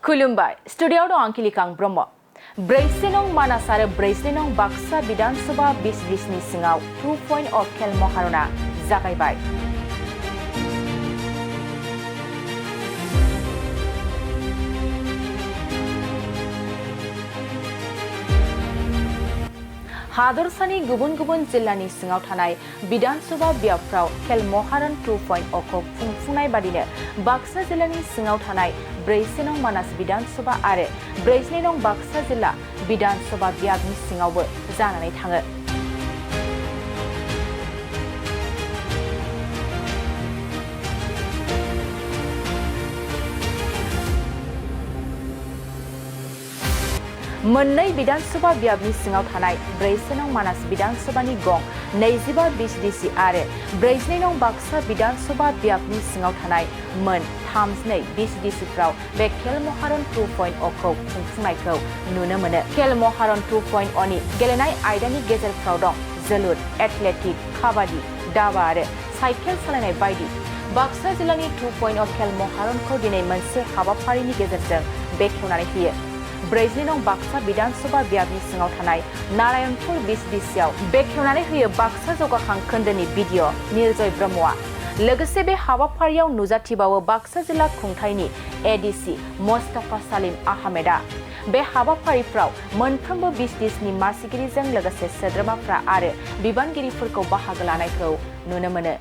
खुलुमबाय स्टुडियोआव दं आं किलिकां ब्रह्म। 4 नं मानास आरो 4 नं बाक्सा विधानसभा Vcdcनि सिङाव 2.0 खेल महारना जागायबाय। हादरसानि गुबुन गुबुन जिल्लानि सिङाव थानाय विधानसभा बियाबफ्राव खेल महारन 2.0 खौ खुंफुंनाय बादिनो बाक्सा जिल्लानि सिङाव थानाय 4 नं मानास विधानसभा आरो 4 नं बाक्सा जिल्ला विधानसभा बियाबनि सिङावबो जानानै थाङो। मोननै विधानसभा बियाबनि सिङाव थानाय 4 नं मानास विधानसभानि गं 25 Vcdc आरो 4 नं बाक्सा विधानसभा बियाबनि सिङाव थानाय मोन 32 Vcdcफ्राव बे खेल महारन 2.0 खौ खुंफुंनायखौ नुनो मोनो। खेल महारन 2.0 नि गेलेनाय आयदानि गेजेरफ्राव दं जोलुर, एथलेटिक, काबादि, दाबा आरो साइकेल सालायनाय बायदि। बाक्सा जिल्लानि 2.0 खेल महारनखौ दिनै मोनसे हाबाफारिनि गेजेरजों बेखेवनानै होयो। 4 नं बाक्सा विधानसभा बियाबनि सिङाव थानाय नारायणपुर Vcdcआव बेखेवनानै होयो बाक्सा जौगाखां खोन्दोनि भिडिअ निर्जय ब्रह्मआ। लोगोसे बे हाबाफारियाव नुजाथिबावो बाक्सा जिल्ला खुंथायनि एडिसि मुस्ताफा सालिम आहमेदआ। बे हाबाफारिफ्राव मोनफ्रोमबो Vcdcनि मासिगिरिजों लोगोसे सोद्रोमाफ्रा आरो बिबानगिरिफोरखौ बाहागो लानायखौ नुनो मोनो।